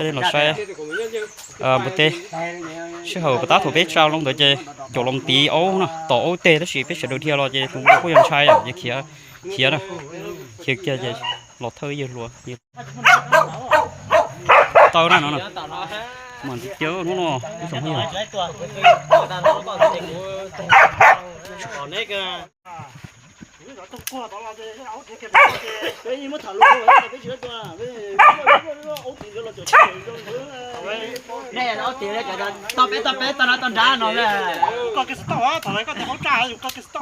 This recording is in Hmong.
Los saib npua teb, sij hawm puas tab thaum peb tsa loo ntawd ces caum loo tiv aub no, tom aub teg tab sis peb sawv daws dhia los ces tus npua kuj yog ntshai, khiav, khiav na, khiav kiag ces los thawj yawg hluas. Tau na no, mas ntxim cia hnub no ib tsoom phooj ywg. Tau peb tau peb tau nrab no. Koj kev xav tau thaum koj tus aub tsa yus koj kev xav tau.